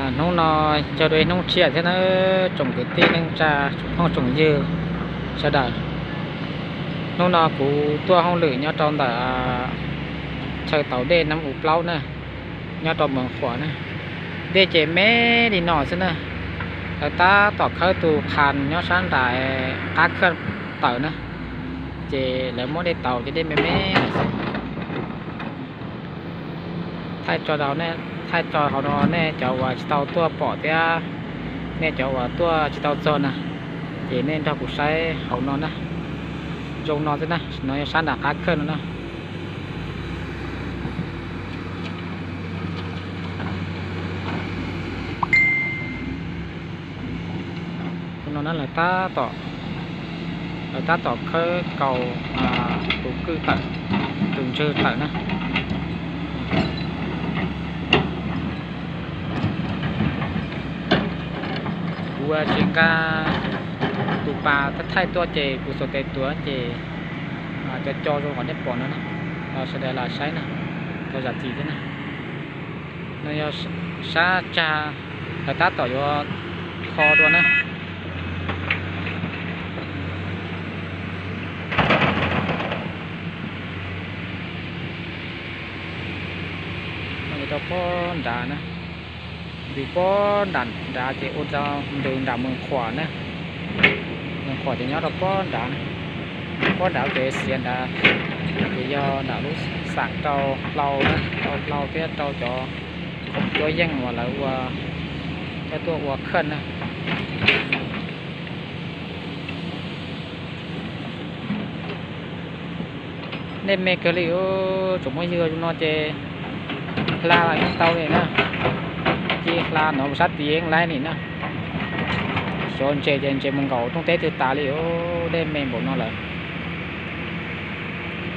Hnub no yog dua ib hnub tsiaj thiab na, tsoom kwv tij neej tsa, tsoom phooj tsoom ywg sawv daws. Hnub no kuv tuaj hauj lwm nyob rau ntawm chaw tauv dej Nab U Plaub na, nyob rau Moos Khuam na. Dej ces me li no xwb na. Lawv tab tom khawb tus qhas nyob sab nram qab khaj tawm na, ces lawv muab dej tauv ces dej me me xwb. Thaij tso, thaij tso hauv no nej cov uas tsis tau tuaj pom thiab nej cov uas tuaj tsis tau txog na, ces nej nrog kuv saib hauv no na. Zoo no xwb na, no yog sab nram qab khaj no na. No na, lawv tab tom, lawv tab tom khawb kaus tus kwj tawm, tus ntswg tawm na. Kuv tsis nqa tus pas thaij tuaj ces kuv xuas tes tuav ces co co zoo qhov nej pom no na. Sawv daws los saib na, tau zam txim thiab na. No yog sab tsag, lawv tab tom yuav kho dua na. Rau pob nrad na, ntws pob nram nrad ces ua rau ntws nram Moos Khuam na. Moos Khuam ces nyob rau pob nrad, pob nrad kev xiav nrad, ces yog nram lub xam rau hlau na, rau hlau thiab rau cov khoom cuab yeej uas lawv ua, coj tuaj ua khaj na. Dej me kawg li, tsoom phooj ywg, zoo no ces hla los yeej tau li na. Cia hla no mus sab tid yeej laib li na. Xyov ntses ces ntses mus nkaum rooj teb twg tas li, dej me npaum no lawm.